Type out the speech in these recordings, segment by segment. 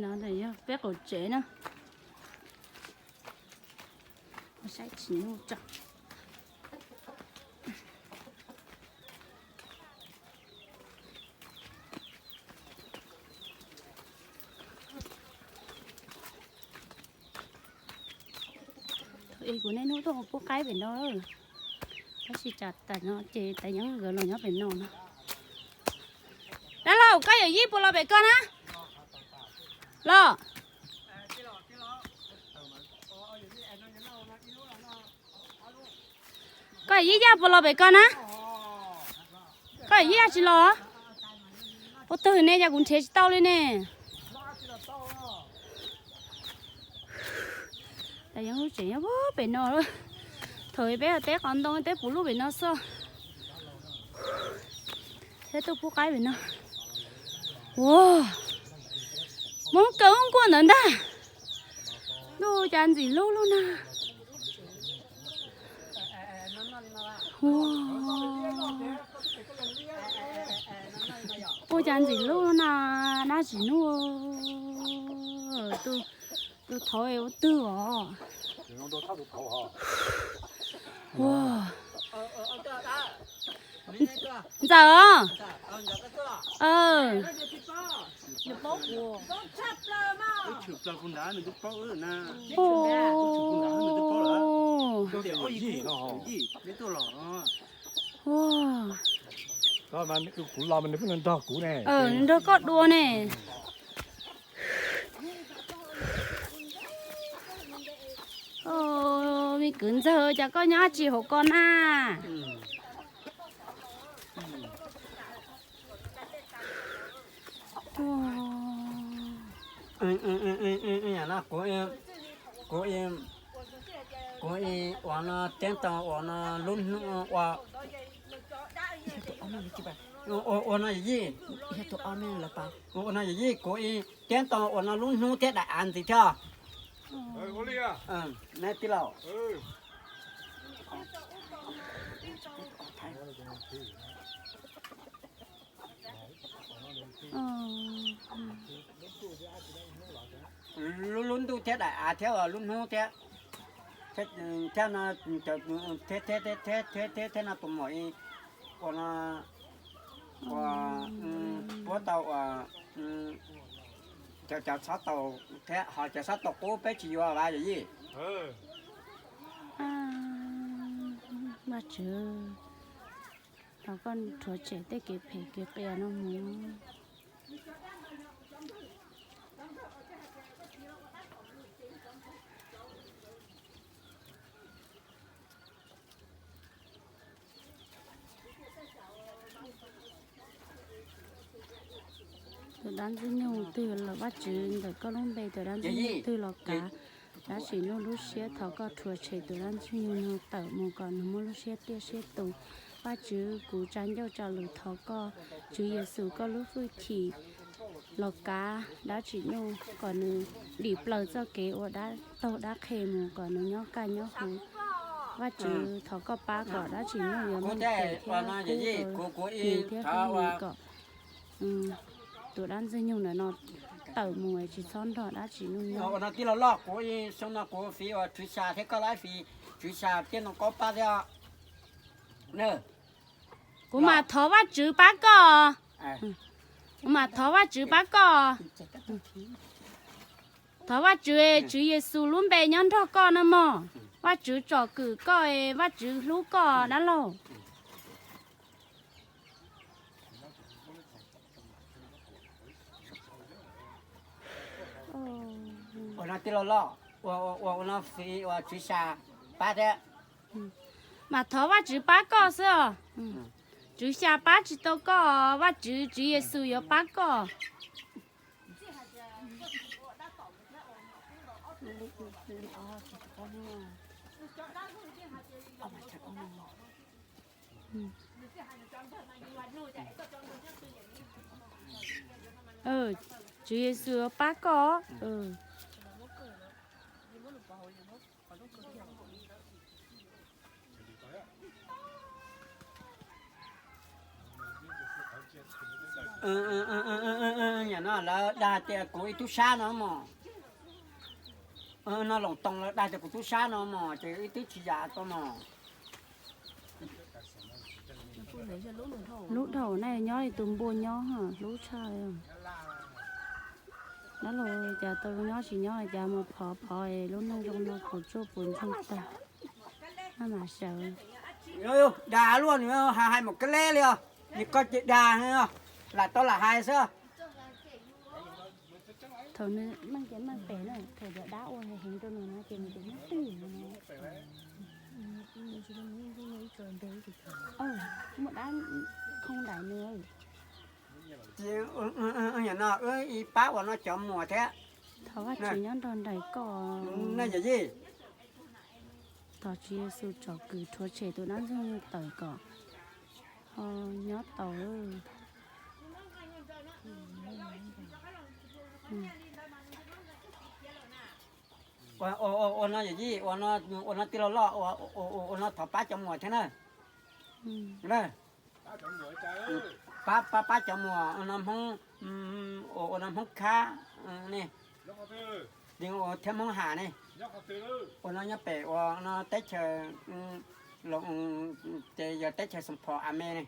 No yog peb qaum tsev na. Saib tsis nyuj tso. Thaum ub kuv niaj hnub tuaj pub qaib pem no, tab sis tsam tam no ces tais yeeb nkawd los nyob pem no no. Dab laug, koj yawm yij puas los pem koj na? Los. Koj yawm yij Yaj puas los pem koj na? Koj yawm yij Yaj tsis los? Ua twg ne, yog kuv nrhiav tsis tau li ne. Tais yeeb lub tsev nyob pem no. Thaum peb teb qos ntoo teb puv lub pem no xwb. Thiab tuaj pub qaib pem no. Ua, Hmoob kaw nkuaj ntawd ntag. Ntuj, cas ntxim hlub lub na. Ua cas ntxim hlub na, dab tsis nug. Tus thov ua twg os. Ntxawm os. Nrog koj dua ne. Me kwv ntxawg, cas koj nyob tsis hauv ko na? Kuv, kuv ua no teb tau ua no lub hnub ua, ua no yawm yij, ua no yawm yij, kuv teb tau ua no lub hnub thiab daim av ntxiv thiab. Tij laug. Lub, lub ntuj thiab daim av thiab lub hnub thiab, thiab no, thiab, thiab no tus mom ua no, ua, puab tau ua, cov, cov xob taus thiab ho cov xob taus qub peb tsis yuav vas yawm yij. Vaj Tswv, thov koj rhuav tshem tej kev phem kev qias no mus. Tus dab Ntxwg Nyoog twg los Vaj Tswv ntawm koj lub npe, tus dab Ntxwg Nyoog twg los kav dab tsi nug lub siab, thov koj rhuav tshem tus dab Ntxwg Nyoog no tawm mus kom nws muaj lub siab tiaj siab tus. Vaj Tswv, kuv tsa ncauj tsa lus thov koj, Tswv Yexus koj lub hwj chim los kav dab tsi nug kom nws dim plaws txoj kev ua dab taug dab qhe mus kom nws nyob kaj nyob huv. Vaj Tswv, thov koj pab kom dab tsi nug yuav meej pem thiab kub rau nws thiab phooj ywg kom tus dab Ntxwg Nyoog ntawm no tawm mus tsis txhob nrog dab tsi nug nyob. Ua no tij laug loj, kuv xyoo no kuv fiv ua tswv xya thiab koj lab fiv tswv xya thiab no koj pab thiab. Kuv mam thov Vaj Tswv pab koj. Kuv mam thov Vaj Tswv pab koj. Thov Vaj Tswv, Tswv Yexus lub npe nyob nrog koj na mog. Vaj Tswv tsom kwm koj, Vaj Tswv hlub koj dab laug. Ua no tij laug loj, ua, ua, ua no fiv ua tswv xya pab thiab. Mas thov Vaj Tswv pab koj xwb os. Tswv xya pab tsis tau koj, Vaj Tswv, Tswv Yexus yuav pab koj. Tswv Yexus yuav pab koj. Nim no lawv dag tias kuv ib tug sab no mog. No Loos Toos lawv dag tias kuv tug sab no mog, ces wb twb tsis yam tau mog. Lub dhau na nyob li tus npua nyob hlub tshaj. Dab laug cas tau nyob tsis nyob cas mus phov phov lub neej zoo no puas tsuaj puas ntsoog tag. Maj mam sawv. Dag luaj nws hais mus kab leb li os, nws koj ces dag, lam tau lam hais xwb. Thaum nws meej ces meej pem na, thaum cov dab ua heev rau nws no ces nws ces nyob twj ywm no. Muaj dab khoo nraim nws. Nim no wb ib pab uas no cov muam thiab. Thov Vajtswv nyob nrog nraim koj. Thov Tswv Yexus tsom kwm rhuav tshem tus dab ntxwg nyoog tawm kom ho nyob tau. Ua no yawm yij, ua no tij laug loj, ua no thov pab cov muam thiab na. Pab, pab cov muam no Hmoob, ua no Hmoob Khab ne, thiab Hmoob Ham ne. Ua no nyob pem ua no teb chaws, ces yog teb chaws Xoo Phom a me ne.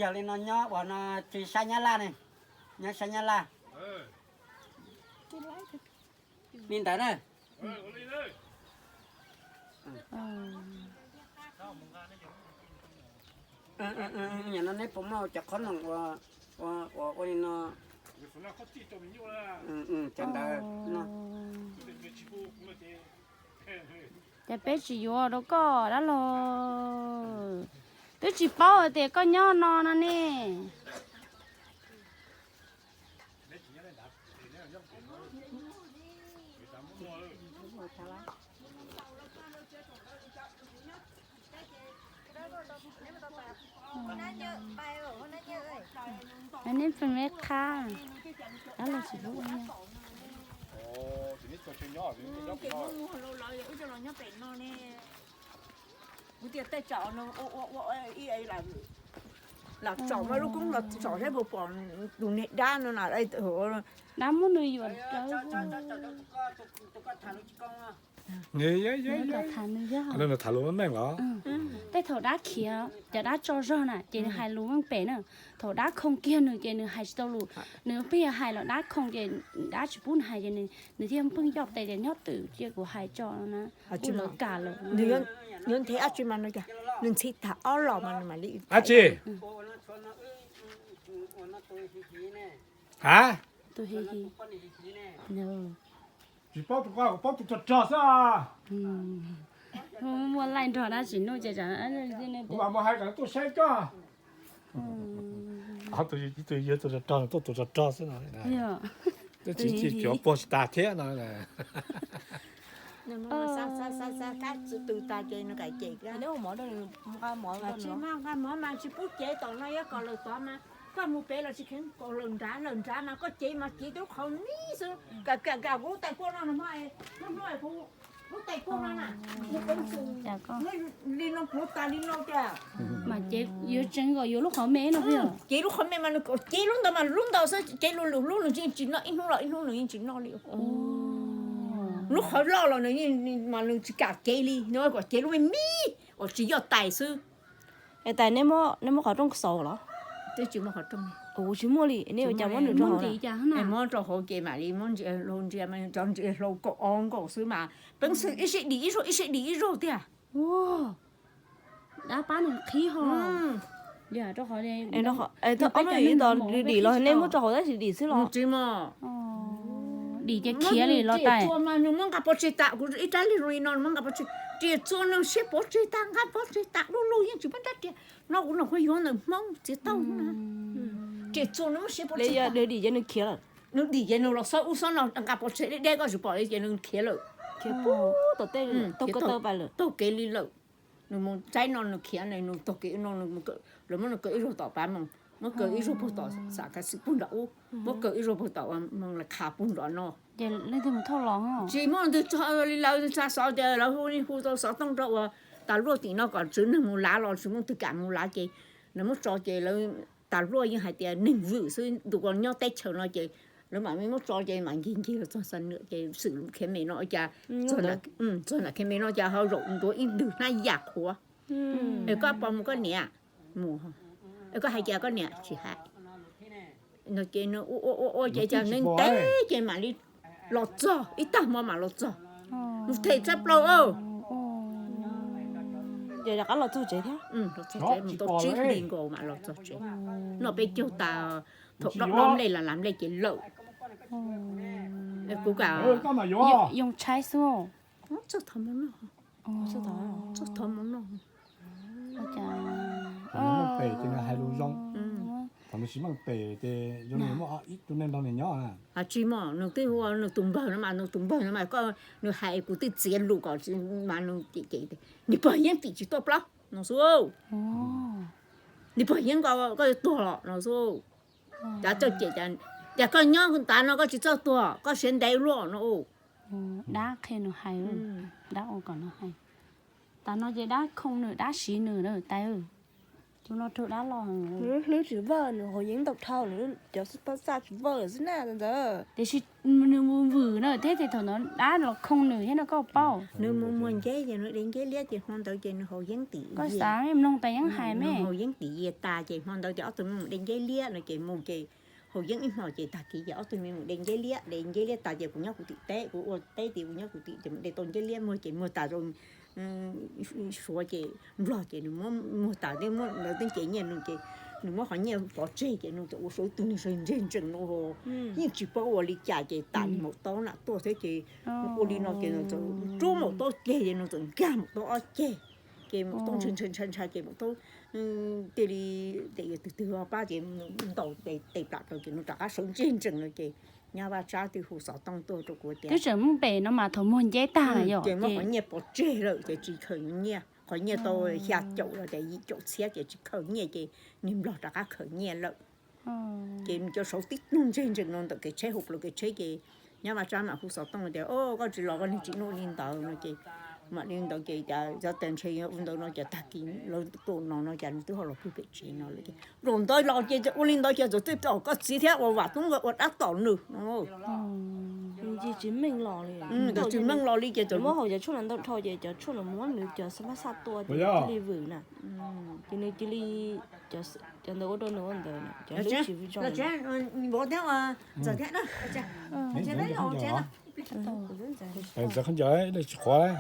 Yog li no nyob ua no tsis sab Nyab Laj ne, nyob sab Nyab Laj. Li ntawd na. Nim no neb puas muaj cov qhob noom ua, ua, ua li no? Cov ntawd no. Ces peb tsis yuav rau koj dab laug, twb tsis paub hais tias koj nyob no no ne. Neb pheej me qha, dab laug tsis pub ua. Kuv tias tej tsam no ua ua ua ib lam tsom mas lub koob los tsom saib puas pom tus niag dab no na. Dab muab nws yuam rawv. Tham lus meej los? Tej thaum dab khiav, cov dab tso zog na ces nws hais lus meej pem na. Thaum dab khoo kiag nws ces nws hais tsis tau lus. Nws pheej hais los dab khoo ces dab tsis pub nws hais ces nws thiaj pheej coj tes tias nyob twj ywm cia kuv hais tso no na. Kuv lawv kam lawm. Nws nthe ab tsi mas nws ntxhi tag ob los mas nws mam li ab tsi. Ha, tus hi hi. Tsis paub tus ko, kuv paub tus rog rog xwb. Muaj laij nrog dab tsi nuj ces kuv mam mus hais kom tuaj saib koj. Ib tug yawg tus rog rog, tuaj tus rog rog xwb no. Twb tsis cuav puag tsis tas thiab no. Nqa mov mas tsis pub cev tom no, yog kom lawm tod mas koj mus pem los tsis kheev, kom lawm nrad, lawm nrad mas koj cev mas cev lub qhov me xwb. Kam kam kam kuv tais puag no, lub hnub kuv lub tais puag no na, li no pluav tas li no tiag. Mas cev yuav tseev kom yuav lub qhov me no. Cev lub qhov me mas nws kom cev lub ntawd mas lub ntawd xwb, cev lub lwm lub nws yeej tsis noj, ib hnub los ib hnub nws yeej tsis noj li. Lub qhov loj los nws yeej, mas nws tsis kam cev li, nws kom cev lub me me uas tsis yog tais xwb. Es tais, neb muab qhov rooj xaus los? Twb tsis muaj qhov rooj. Kuv tsis muaj li, neb ua cas muab nws rau hauv? Muab rau hauv ces mam li muab ntsia, ntsia mas cov ntsia hlau kaum ob nkaus xwb mas peev xwm ib sij dim ib zaug, ib sij dim ib zaug tiag. Dab pab nws qhib ho. Ob no dim los nej muab rau hauv tab sis dim xwb los? Tsis muaj. Dim ces khiav li los tais. Nws muab nqa pov tseg tas, kuv ib rab li zoo li no, nws muab nqa pov tseg, riam txuas nws siab pov tseg tas, nqa pov tseg tas du lug yeej tsis muaj rab riam. No kuv los kuv yuav ntawm Hmoob txiv tauj na. Riam txuas nws muab siab pov tseg tas. Nws dim ces nws khiav lawm. Nws dim ces nws los xob ub xob no nqa pov tseg deb deb koj tsis pom li ces nws khiav lawm. Khiav puag tom tej, taug kev li lawm. Nws mus tsaib no nws khiav, nws taug kev no, lawv muab nws kaw ib zaug tom pab moos, muab kaw ib zaug puag tom xam khav xwm puag nram ub, muab kaw ib zaug puag tom moos khav puag nram no. Ces leej twg mus thauj los? Tsis muaj leej twg tso li lawv, tsa xov ces lawv hu li hu tau xov tooj rau uas tas luaj tim no kom tswv neeg mus lav los tsis muaj twg kam mus lav ces lawv muab tso ces lawv tas luaj yeej hais tias neeg vwm xwb, tus uas nyob teb chaws no ces lawv mam muab tso ces mam nkig nkig los txog Xam Nuam ces xwm khiav me no cas txog nram khiav me no cas ho zaum ntua ib ntwg hnab yam qhuav. Es koj pom mus koj niam, mus, es koj hais cas koj niam tsis hais. No ces nws ua ua ua ua ces cas nws ntev ces mam li los txog, ib tag hmo mam los txog. Mus them tsab plaub. Ces rov qab los txog tsev thiab. Los txog tsev mus tau tsib hlis nkaus mam los txog tsev. Noj peb caug tas, thaum dob dob nplej las las nplej ces lawm. Kuv kam yoo tshaib xwb. Txog thov mus noj, txog thov mus noj. Pem ces nws hais lus zoo, thaum nws tsis meej pem ces zoo li muaj ib tug neeg nrog nws nyob na. Tsis muaj, nws twb hu nws tus npawg no mas, nws tus npawg no mas koj, nws hais kuv twb txiav lus kom mas nws ces, niag pog Yeeb tim tsis tuaj plaub no xwb. Niag pog Yeeb nkaus koj yuav tuag los no xwb. Cas txawj cem, cas koj nyob tas no koj tsis txawj tuag, koj siav ntev luaj no. Dab qhia nws hais, dab ua kom nws hais. Tas no ces dab khoo nws, dab siv nws na tais. Tus no raug dab los. Nws lub hlwb tsis vawj, nws haus yeeb ntau dhau, nws cov xwb pab xaj tsis vawj xwb na ntawd. Tiam sis nws mus vwm na thiab ces thaum ntawd dab los khoo nws thiab no koj paub. Nws mus muag nceb ces nws de nceb liab ces hmo ntawd ces nws haus yeeb tim, koj xav mloog tas yeeb hais me, haus yeeb tim yias tas ces hmo ntawd ces ob tug me mus de nceb liab no ces mus ces haus yeeb ib hmos ces tag kis ces ob tug me mus de nceb liab, de nceb liab tas ces kuv nyob kuv tim teb, kuv ua teb ces kuv nyob kuv tim ces mus de tau nceb liab muag ces muag tas rau Suav ces Nplog ces nws muab muag tas, muab lawv teeb ces nyiaj nws ces nws muab qhov nyiaj pov tseg ces nws txawm ua suav ib tug neeg sawv ntseg ntsees no, yeej tsis paub ua li cas ces tas maum taub na tuaj thiab ces ua li no ces nws txawm rub maum taub ceg ces nws txawm nkag maum taub ob ceg ces maum taub ntshai ntshai ntshai ntshai ces maum taub cia li tes yuav twg twg pab ces ntaus tes plam rau ces nws rov qab sawv ntseg ntsees no ces nyab Vaj Tsab twb hu xov tooj tuaj rau kuv tias twb tseem muaj pem no mas thaum muag nceb tag yom ces muab qhov nyiaj pov tseg lawm ces tsis khaws nyiaj, qhov nyiaj tau xya caum los tias yim caum txhiab ces tsis khaws nyiaj ces niag Nplog rov qab khaws nyiaj lawm. Ces nws cov saud tib tug ntseg ntsees no ntawm kev tsheb, hu plaws kev tsheb ces nyab Vaj Tsab mam hu xov tooj tias o koj tsis los koj niag tsis nuj li ntawd no ces mam li ntawd ces cas cov tas ntshe ua ntawd no ces tag kis lawv tuaj no no cas nws twb ho los pw pem tsev no lawm ces zaum ntawd los ces ua li ntawd ces txawm twb tom koj txiv thiab ua Vam Tub Nkaus ua dab tom nws no. Tsis meej los li, tsis meej los li ces txawm muab haus cov tshuaj no ntau dhau ces cov tshuaj no muab nws cov xab phab xaj tua ces nws cia li vwm na. Ces nws cia li, cov ntawd ua rau nws ua ntawd cov hlwb tsis zoo. Ntxawm khaub ncaws tsis qhuav.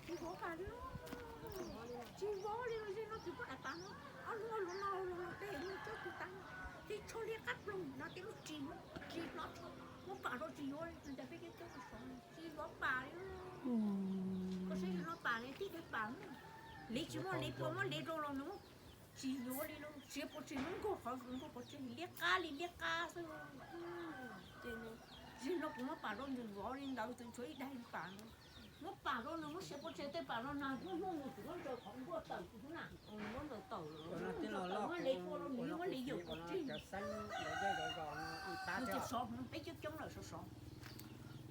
Tsis vov pas li, tsis vov li los, no tsis pom daim pas no, ob lub ob lub no los los tej no coj tus tas, tib tsho liab qab ploog no tej lub ris, ris hnov tsho, muab pam rau tsis yuav li, cas peb coj coj sov tsis vov pas li. Koj saib no pas li tib daim pas, li tsis muaj li puas muab li rau los nws tsis yuav li lauj, tsis puas tsis muab nkaug qhov nkaug pov tseg liab qab li liab qab xwb. Ces nws, zig no kuv muab pam rau nws vov li ntawd txawm tshuav ib daim pas no. Muab pam rau nws muab siav pov tseg tej pas no na, muab hnub nws tsis muab ntsaws qhov nkuaj tawm kuv na. Muab ntsaws tawm, muab li pua rau nws muab li yawm pov tseg. Nws tias sov hmoov peb coob coob lawm sov sov.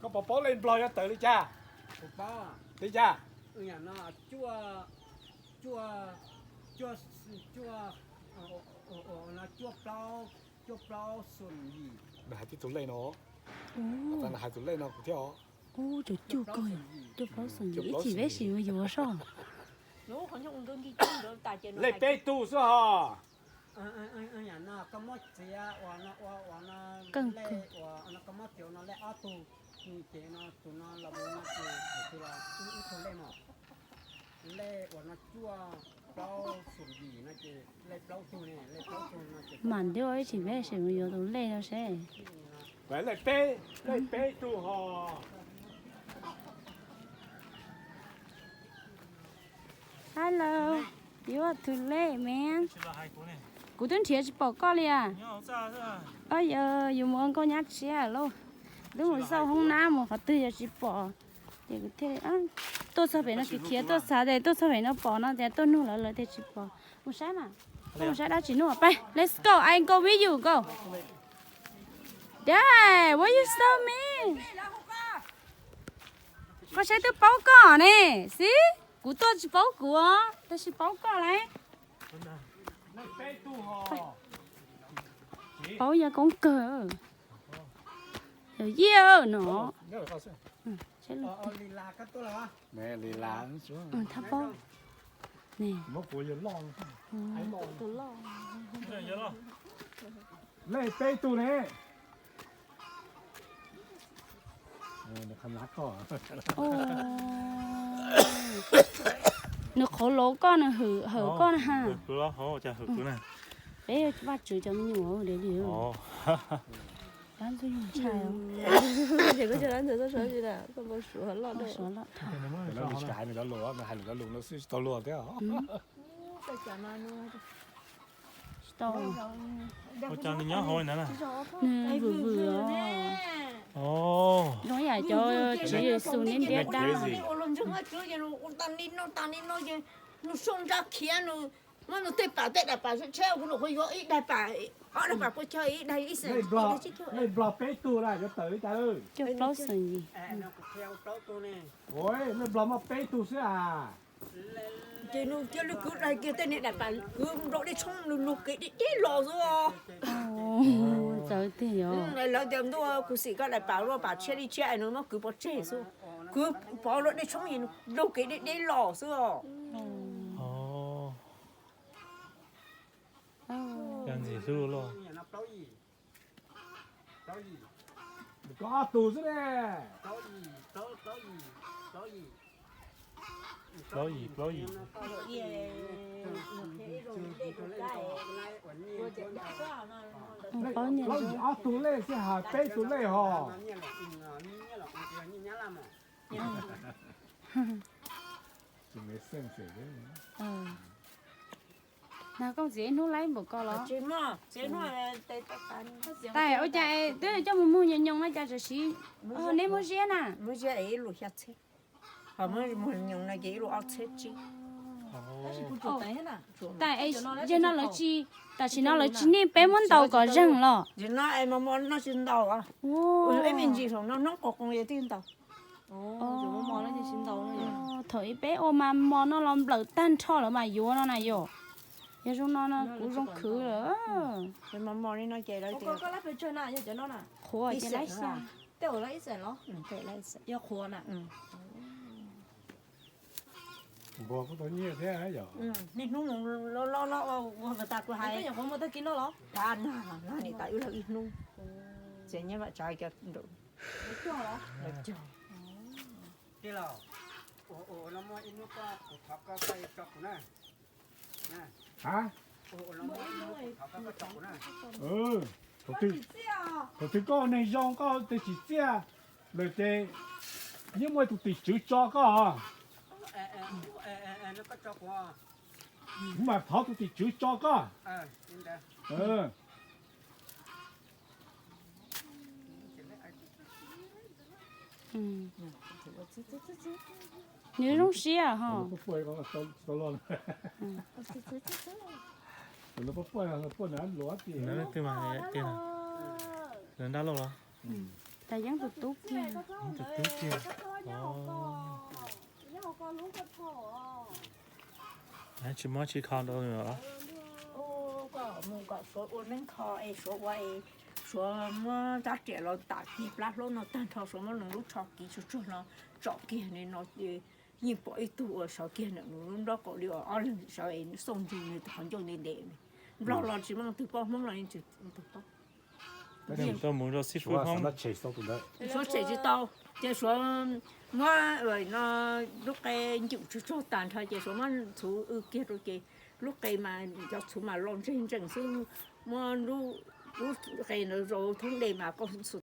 Koj puas paub lej Nplog yuav tawm li cas? Li cas? Cuaj, cuaj, cuaj, cuaj plaub, cuaj plaub xoom yim. Nws hais tib tug lej no, nws hais tus lej no kuv thiab os. Ub, cov cuaj ko, cuaj plaub xoom yim, ib chim peb sim mus yuav soj. Lej peb tug xwb hos. Koj muab txiav ua no, ua ua no, lej ua no, koj muab txiav ua no lej ob tug, ces no tus no los mus no ces tus los ib tug lej mos. Lej uas no cuaj plaub xoom yim no ces lej plaub tug ne, lej plaub tug no ces. Mam ntiab ib tsis peb sim mus yuav tus lej no seb. Lej peb, lej peb tug hos. Hello, you are too late, man. Kuv twb nrhiav tsis pom koj li as. Yog, yus mus ua nkauj nyab tshiab lauj. Twb mus xauj hoob nab mus qhov twg yog tsis pom. Ces kuv thiaj tuaj txog pem no, kuv khiav tuaj xav tias tuaj txog pem no pom no tias tuaj nug lawv, lawv tias tsis pom. Mus saib mas, mus saib dab tsi nug. Peb, let's go, I go with you, go. Dad, why you stop me? Koj saib twb paub koj ne, xib. Kuv tuaj tsis paub kuv, tab sis paub koj lawm. Paub yog koob kawg. Yog yiaj no. Thab paub. Lej peb tug ne. Nws qhov laus koj, nws hwm hawm koj na ha. Peb Vaj Tswv cov me nyuam. Ces koj cog dab ntxwg txhob suav li na, koj suav loj. Nws hais lus cov lus no xwb tsis tau luag thiab. Ua cas nws nyob hauv li ntawd na? Nws vwm vwm os. Zoo yam cov Tswv Yexus ntiab ntiab dab. Nws soj ntsa khiav, nws muab nws tej pam, tej daim pam tsheb, kuv nws qhuav yuav ib daim pam, ob daim pam pua cog ib daim ib xees. Nplog peb tug na, yuav tawm li cas? Coj plaub xees yim. Nplog muaj peb tug xwb a. Ces nws cia li kwv daim kiag tej niag daim pam, kwv nrau dej tshoob, nws lug kev deb deb los xwb. Txawv tiag yom. Lawv tias ntuj, kuv xim koj daim pam luaj, pam tshiab li tshiab es nws muab kwv pov tseg xwb. Kwv pov luaj dej tshoob es nws lug kev deb deb los xwb os. Koj ob tug xwb ne. Plaub yim, plaub yim. Plaub yim ob tug lej xwb, hais peb tug lej hos. Na koj txiv ib hnub laib npaum ko los? Tais ua cas twb coj mus muag nyoos nyoos no cas tam sim neb muab ziab na? Ho muab muag nyoos no ces ib lub ob txhiab tsib. Tais, yog no lawv tsis, tam sim no lawv tsis nej, peb muab ntaus kom zeeg los? Tam sim no es mos mos no tsis ntaus. Ib me ntsis saum no hnub qos qoos yog twb ntaus. Thaum ub peb ua mas mos no los nplawm tag nrho lawv mas yuav no na yom. Yog zoo no no kuv zoo khwv lawm. Qhuav ces laib xya. Npua kuj tau nyiaj thiab yom. Niaj hnub mus loj loj loj ua tas kuv hais. Koj nyuam qhuav mus tag kis no los? Tab nag no nim tas wb laug ib hnub. Txiv nyiaj mam tsav cov nraum. Lawv cog. Tij laug, ua no muaj ib hnub koj kuv thov koj koj tso kuv na. Thaum twg koj ua neeg zoo koj ua tsis txiaj lawm ces yeej muaj tus tim tswv tso koj. Kuv mam thov tus tim tswv tso koj. Nws zoo siab ho. Nws dab laug los? Tus tub kiag. Tus tub kiag. Tsis muab tsis kho rau nws los? Mus kom suav ua neeb kho es suav ua es suav muab rab riam los tam kiag plab hlaub no tag nrho, suav muab nws lub tsho kiv tsuag tsuag no tsom kiag no, yeej pom ib tug uas sawv kiag ntawm nws lub nrob qaum li uas ob leeg sawv es xauj ntsws nws qhov ncauj ntev ntev. Nplog los tsis muaj leej twg paub, Hmoob los yeej tsis muaj leej twg paub. Suav tshem tsis tau, ces suav muab no lub qe ncum tsuag tsuag tag nrho ces suav muab txhuv w kiag rau ces lub qe mas cov txhuv mas los ntseg ntsees xwb, muab lub qe ntawd rau thoob dej mas koj